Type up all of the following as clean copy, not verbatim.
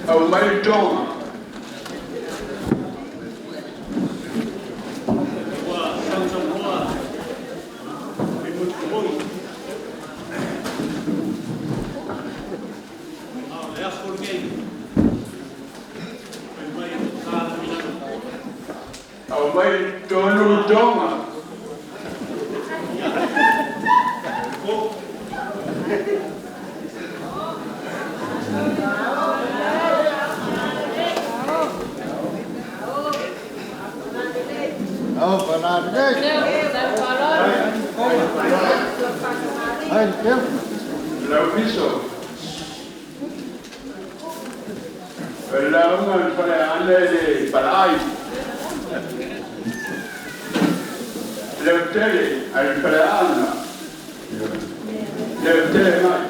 Aumai Tonga. Ua sausaunoa le Motu a o le aso lenei fai mai o sa i lalo. Aumai tonu Tonga. Ia, o Laufiso. Lauga le faleaana i le palaai. Leutele ai le faleaana. Leutele mai.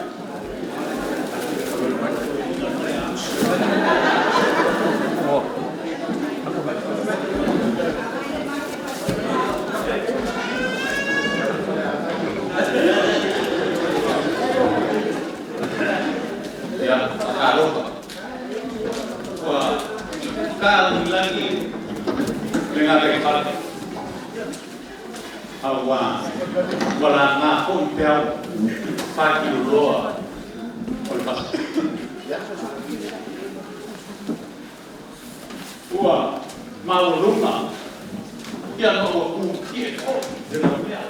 Ia, faatalofa. Ua talagilagi le gataifale aua ua laga foi peau faituloloa o le Pasefika. Ua maualuga ia ma ua utie foi le laumea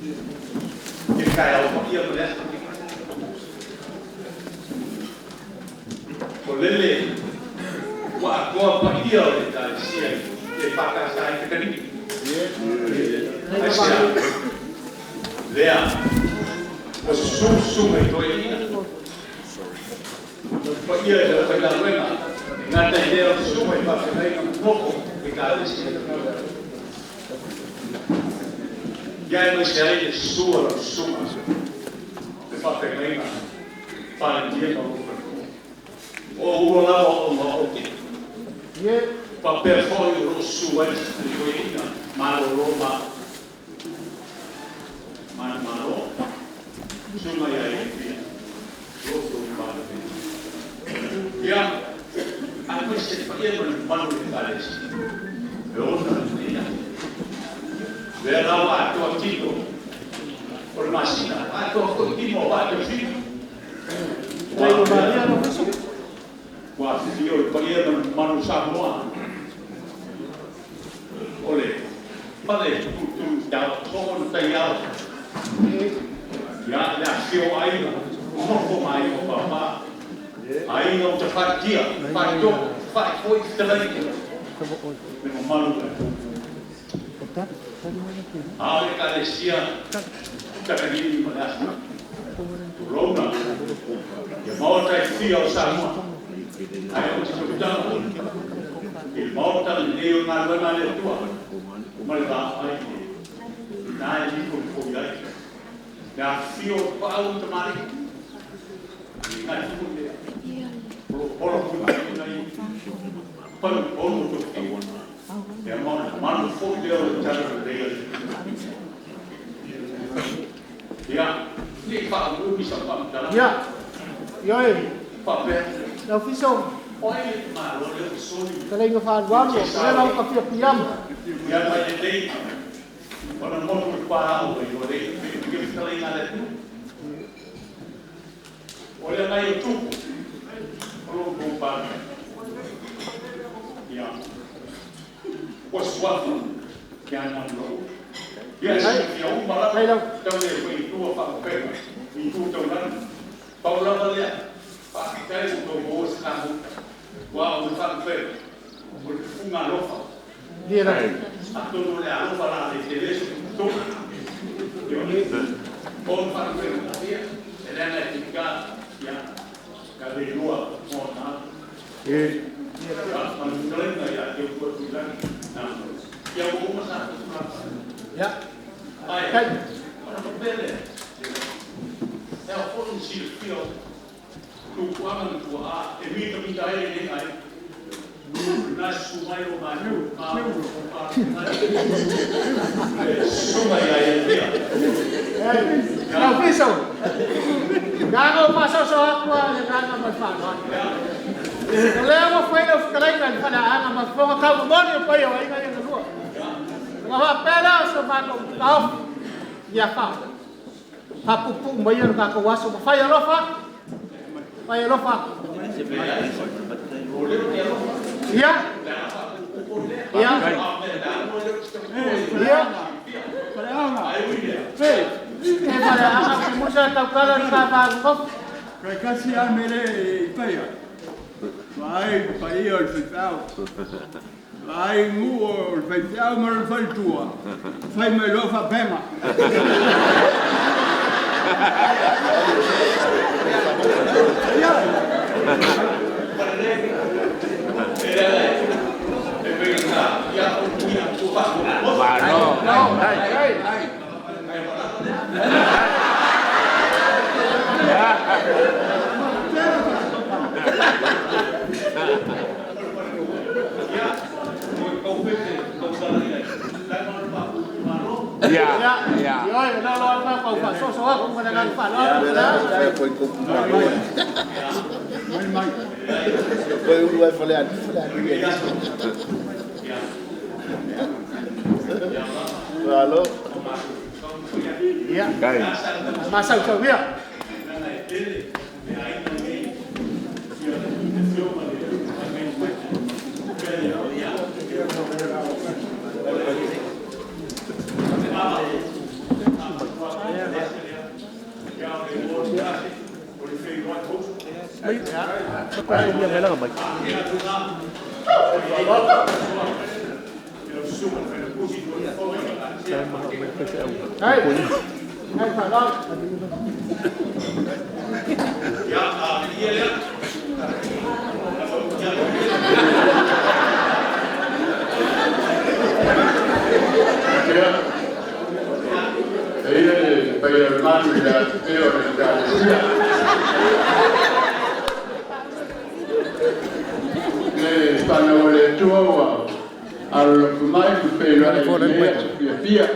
i le taeao paia ma le aso. O lele ua atoa paia o le Ekalesia i le EFKS i Pekanini. Aisea? Lea ua susu susuga i toeaiina, o le paia i le aufaigaluega, e gata i lea o susuga i faafeagaiga ma nofo Ekalesia. Ia aemaise ai le susu a lau susuga le faafeagaiga Palemia ma lou faletua. O oulua lava o ma ote. Faapea foi o lo o susu ai le toeaina malolo ma manumalo, susuga ia Ieremia, lo outou Palemia. Ia, aemaise le paia ma le mamalu o le Ekalesia, e ona lenei aso. Lea la ua atoa tino o le masina, atoa foi tino o Vaatosina. Ua afifio le paia ma le mamalu o Samoa o le fale tutulu tao soona taiao. Ia, le afifio o aiga, nofo ma aiga o papa, aiga o tafaitia, faitoo, faifoi fetalaiga. Le mamalu o le atunuu. A o le Ekalesia takalili ma le aso. Tulouna ia maota e fia o Samoa. Ae ou te tautala i le maota lenei o galuega a le Atua ma le vaavaai i na e lifolifoli ai le afifio o tapaau ma tamalii. E gata foi lea, o lo o ola foi mai i panu o tofiga. Ia ma o le mamalu foi lea o le talalelei a le Atua. Ia, ne i faaumiumi sau faamatalaga. Ia, ioe, Faapea, le ofiso o ai le tamaloa lea ua soli fetalaiga faalualu o lea lau ka fia piama. Ia mai lelei ona motu i paao ai o le ia fetalaiga a le Atua. O le agai o tupu o lo outou Palemene. Ia, ua suafa ia Namulau'u. Ia silafia uma lava tau le fai i tua faapupega i tu taulagi. Pau lava lea, faafetai ua outou maua se kamuta, aua o le faapupega o le tufuga alofa. Ia la. Atonu o le alofa la le tele se tupu. Ia, o le faapupega, ia, e leaga e tika, ia, ka le lua mo na. Ia, ma le fetalaiga ia te outou Tuilagi, na. Ia ua uma sa tulaga. Ia. Ai, Kai. ona faapea lea, e ao foi ni silafia o tupuaga ma tuaa e mitamita ai lenei aiga. Na susu mai o matou le susuga ia Ielemia. Le ofiso. Gaga o faasoaso atu a le gaga ma le faaaloalo. O lea ua fai lau fetalaiga i le faleaaga ma fofoga taumamoli o paia o aiga ia na lua. Ona faapea lea o se matou taofi ia faapuupuu maia le tatou aso ma fai alofa atu. Fai alofa atu. O leo te alofa. Ia. Le aga faapuupuu lea. Ia. A mea taua lea ou te tautua Ia. Faleaga. Ai ui lea. E faleaaga te musa tautala le sa. Kai kasi a mele i paia. Vai paia o le faifeau. Vai nuu o le faifeau ma le faletua. Fai mai loa faapega. Ia. E leaga e faigata ia ia ua faapuupuu. No, ai. Ai. Ia, o kaupeke tautala i ai. Leaga o le faapuupuu malo. Ia, Ia. ia. Ioe, o lea loa pau faasoaso atu ma le agaga faaaloalo. Mai mai. Poi ulu ai fale ali, fale ali. Ia. Alo. Ia. Kai. Masausau ia. Leaga e tele le aiga nei ia le afioga le Agai Ia. Ia, o le o le feiloai fou. Ia, tuna. Ia, susuga le failautusi mo le fofoga i le Ai. Ai faaaloalo. Ia, a ia lea. Ia. E ia le paia o le malu i le afifio o le Ekalesia. Le fanau o le Atua ua alolofa mai ma feiloai i lenei aso fiafia.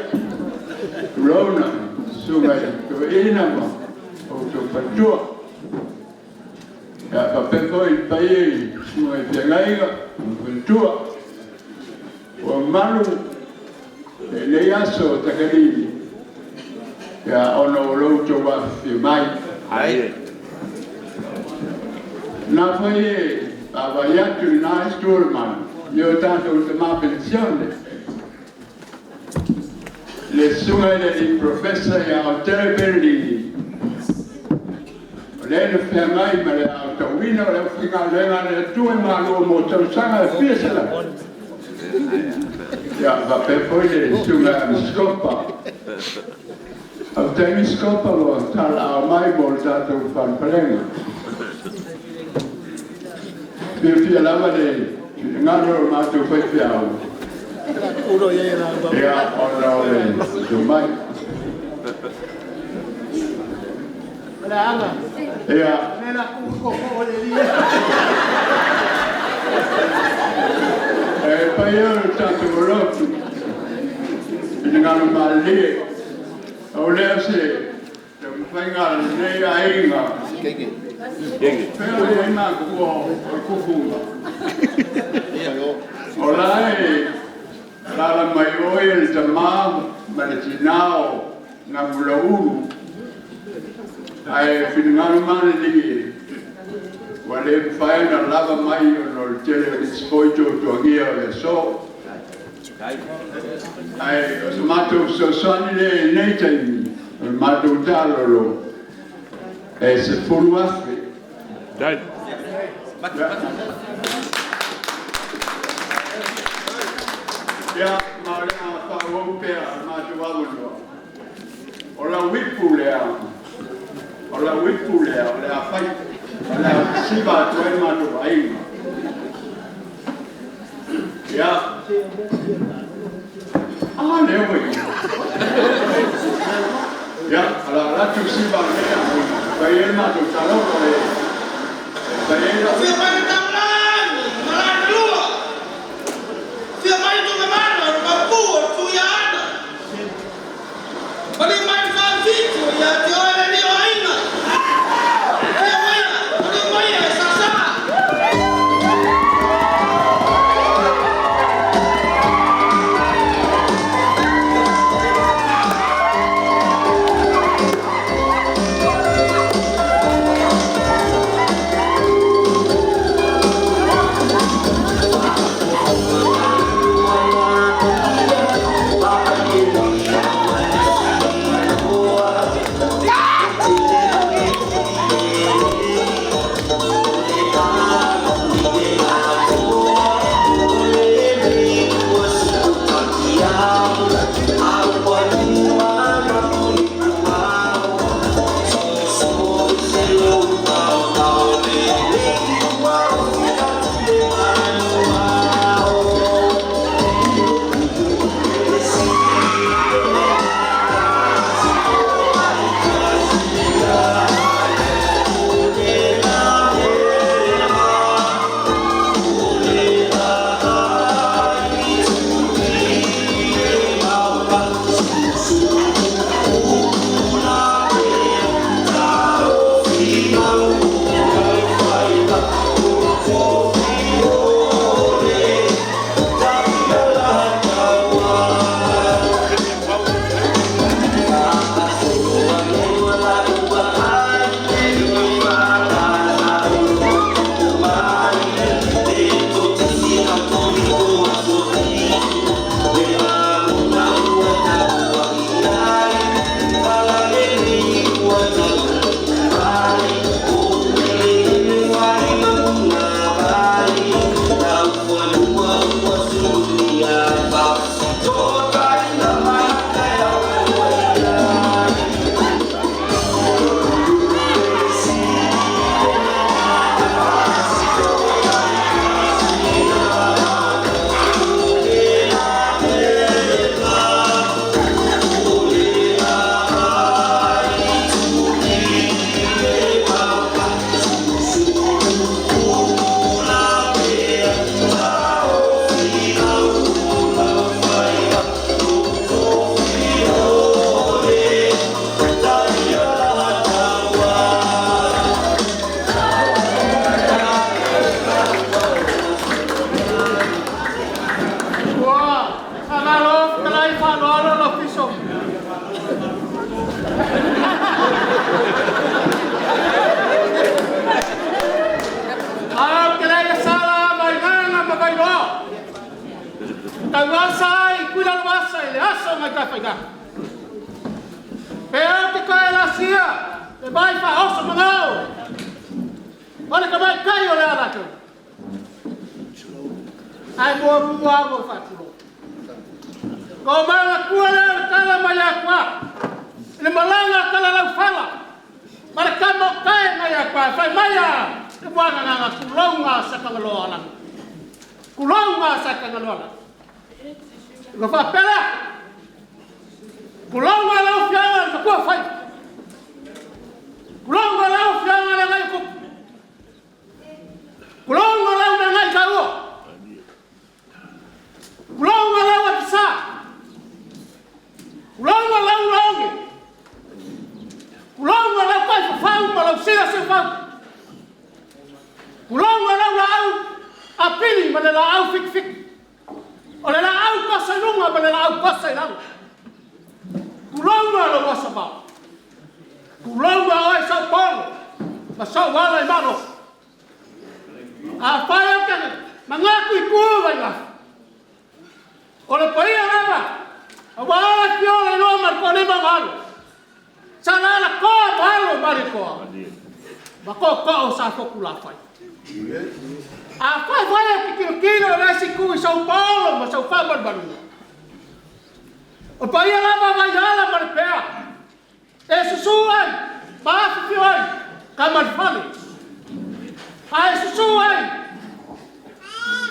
Tulouna, susuga i toeaina ma outou faletua. Ia faapea foi i le paia i susuga i feagaiga ma faletua. Ua malu lenei aso o takalili, ia ona o lo outou afifio mai. Ai. Na foi e vaavaai atu i na itu o le malu, i o tatou tama penisione. Le susuga i le alii profesa ia Otele Benedini. O lea na feagai ma le aotauina o le aufaigaluega a le Atua i Malo mo tausaga e fia selau. Ia, faapea foi le susuga ia Sikopa. Faafetai Sikopa ua talaaao mai mo le tatou falepalega. Fiafia lava le finagalo o matou faifeau, ia, ona o le susu mai. Ia, e paia o le tatou lotu, finagalo malilie, o lea se taumafaiga a lenei aiga, fea o i ai matua o le Kufuga, o la e alaala mai oe le tama ma le tinā o Namulauulu, ae finagalo malilie ua le mafai ona lava mai ona o le tele o nisi foi tuatuagia o le aso. Ae o se matou fesoasoani lea i lenei taimi, o le matou taalolo e $10,000. Ia, ma o le a faaauau pea le matou avanoa. O lau ipu lea, o lau ipu lea o le a fai, o le a siva atu ai le matou aiga. Ia, a lea ua i ai. Ia, o le a alu atu siva a lenei aiga, e fai ai le matou taalolo e fai ai lau Afio ipu. mai le Tamalagi ma Latalua, afio mai le Tuigamala, o le Maopu o le Tuiaana, maliu mai le Falefitu ia te oe le alii o aiga, afio maia, maliu maia e Sasaa. Ua faamalo fetalai faaaloalo lau fiso. Ae ou te le sala mai gaga ma vailoa. Tauasa ai kuila luasa i le aso mai tafaiga. Pe au te koe lasia, le vai whaoso mangao. O le kamai kai o le alatou. Ai mua mua mo whatulo. Ko manatua lea o le tala mai Atua i le malaga a Kalalaufala ma le tama o tae nai Atua e fai mai a le muagagaga tulouna Satagaloa lagi. Tulouna Satagaloa lagi. Ua faapea lea, tulouna lau Afioga i le Matua Fai. Tulouna lau Afioga i le Agai o Tupu. Tulouna lau Meagai Taua. Tulouna lau Afisa. Tulouna lau Laogi. Tulouna lau Taifafau ma lau Sila Siufau. Tulouna lau Laau Apili ma le Laau Fitifiti. O le laau tosa i luga ma le laau tosa i lalo. Tulouna lou asavao. Tulouna oe sau polo ma sau ala i malo. A fai o te manatu i tua vai gafa. O le paia lava, aua oe Fiola iloa ma le toalima ma alo. Sa lala toa ma alo ma le toa. Ma tootoo sa fotu lafai. A fai fai o te tilotilo le isi itu i sau paolo ma sau faamalumaluga. O paia lava vai ala ma le pea. E susu ai, ma afifio ai, tama le fale. Ae susu ai,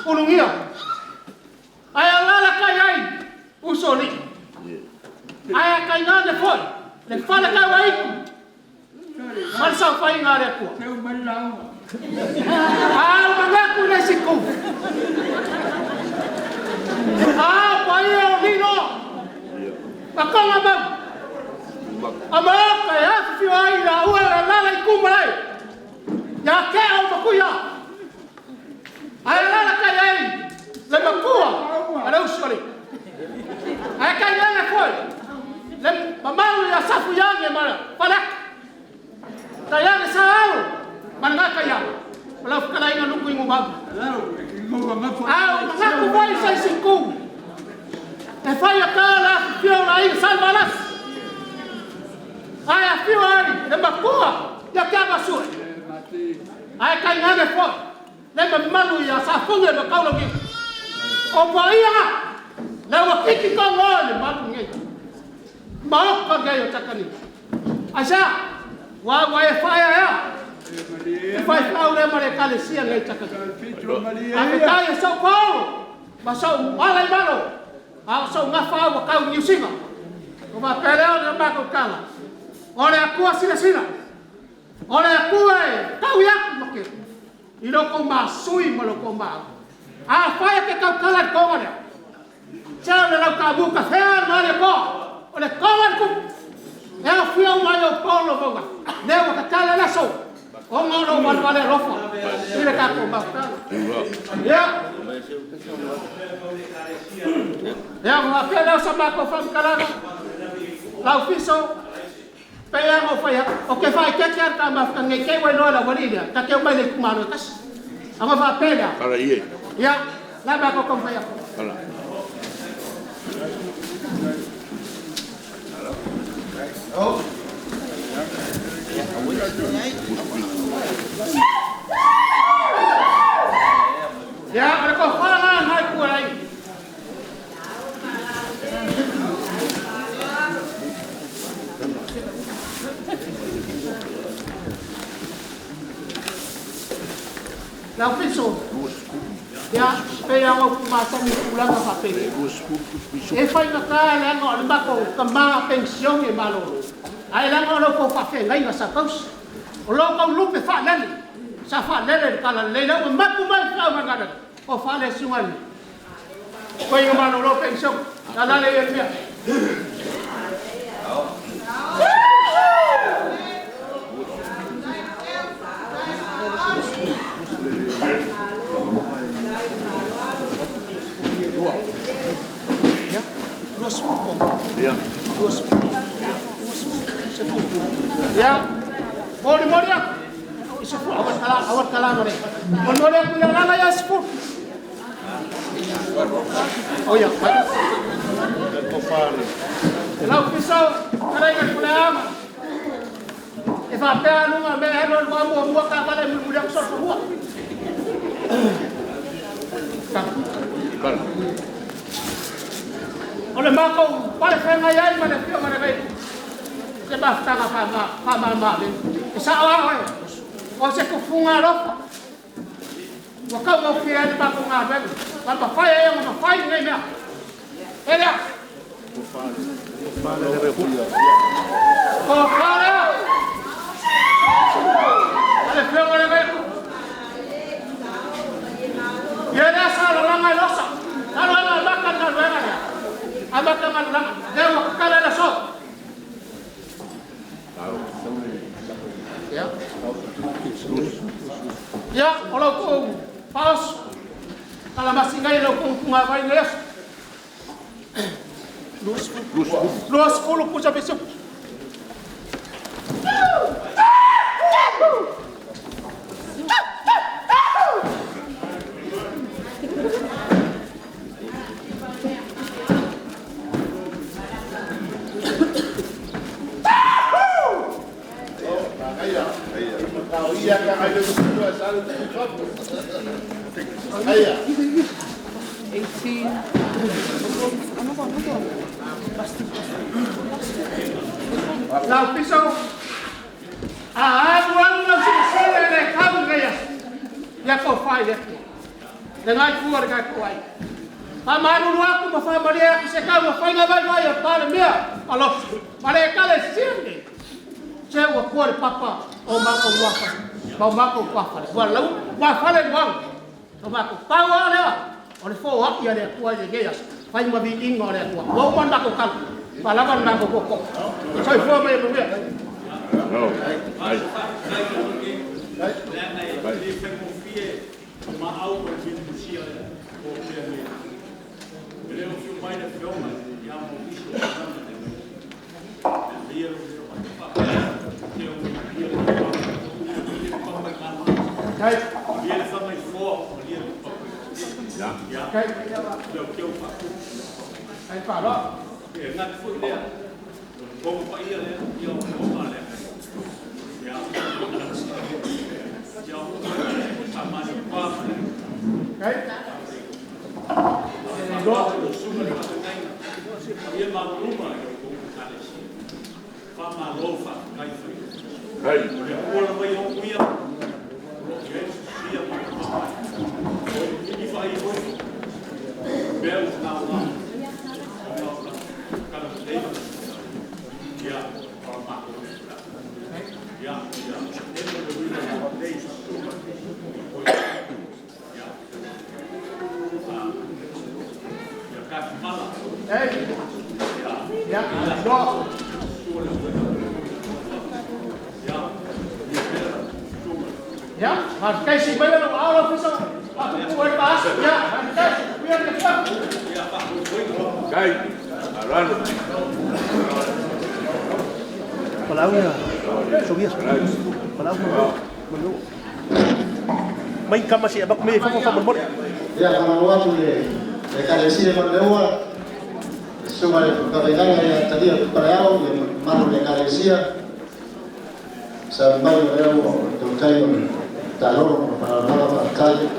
ulugia. Ae alalatai ai, usoalii. Ae tainane foi, le fale tauaitu, ma le saofaiga a le Atua. A o manatu i le isi itu. A o paia o lilo, ma toga mau, a maota e afifio ai laua e alala i tumalae, ia tea o matuia, ae alalatai ai le matua a le usoalii. Ae tainane foi, le mamalu ia Safuiage ma Faleata. Taiane sa alo, ma le gata ia, o lau fetalaiga Lutu i Gumau. A o manatu foi i se isi itu, e fai ata le afifio o le aiga Salevalasi. Ae afio ai le matua ia Tiamasue. Ae tainane foi le mamalu ia Safuge ma Taulagiu. O paia le ua titi togoa i le malu nei. Maoka nei o Takani. Aisea, ua ua e whaea ea. E whai whau lea ma le ekalesia nei Takani. A te tai e sau paolo, ma sau ala i malo, a o sau gafa au kau niusiga. O ma pele o le mako kala. O le Atua silasila. O le Atua e tau iaku ma ke. I loko masui ma loko mau. A whai ke kau kala i konga lea. Tia le lau ka muka fea ma le koa. O le konga le kupu. E au whia mai o Paulo maunga. Lea ua katale le aso. O ngā rau wale wale alofa. I le tātou mafutala. Ia. Ia, ngā pia leo sa mākou whamkalanga. Lau fiso. Pea ngō whai haka. O ke whai keke ar ka mafuta ngei kei wai loa la wali lea. Ta keu mai le kumano e kasi. Anga wha pē lea. Kala ie. Ia, la mākou kau whai haka. Kala. Ia, o le ko whanga ngai kua lai. Lau fiso. Ia, pea ngau kumasani kulanga whapere. E whai ngā tā le anga o le mako ka maa pensione e malolo. Ai le anga o lau kau whawhengainga sa kausi. O lau kau lupe whaalele. Sa whaalele le kala le lau mapu mai whau ngana. O whaale sungani. Koe ngā malolo pensione. La lale i mea. Ia, moli moli aku. Isifu awal kala awal kala ngore. Moli moli aku ia lala ia isifu. Oh ya, baik. Lau pisau, kala ingat kula ama. E fa pea nunga me helo lua mua mua ka vale muli muli aku sol mua. Kala. O le matou pale feagai ai ma le afioga i le Vaipu, se mafutaga faamama-avega. E sao lava oe, o se tufuga alofa ua taugofie ai le matou galuega, ma mafai ai ona mafai lenei mea. E lea. Tofa lea a le afioga i le Vaipu. Ia lea sa lalaga e Losa. Talu ai ona amata le galuega lea. Amata ona lalaga. Lea ua tatala le aso. Ia, o lau tou faaoso. Kalamasi nei lau tou punavai nei aso. 20 pusa pisupu. Lau piso, a alu alu lau silasila i le kau lenei aso, ia tofa i le Atua. Le nai tua le tatou ai. Faamalulu atu ma faamalie atu se tau o faiga vaivai o Palemia alofa. Ma le ekalesia lenei. Se ua tua le papa o matou luafale, ma o matou tuafale. Ua lau, ua fale luaga. O matou pau lava lea, o le foai a le Atua i lenei aso. Fai ma viiga o le Atua. Ua uma ona matou tala. Ua lava le matou tootoo. Soifua ma ia manuia. Kai. Kai. Kai whaaloa. Kai. Loa. Ei. Ia, loa. Ia, faafetai si mai lau ao lau fisa. Faatupu ai paasa. Ia, faafetai. Ia, le fa. Kai, alalo. Palau ya, Sobias. Palau mo. Mai kama si abak me fa fa mo. Ia, whanau atu le ekalesia ma leua, suga le whakawailaga ia talia pare ao, le malu le ekalesia, sa mai o leo o tautai o taloro ma whanau whakatai.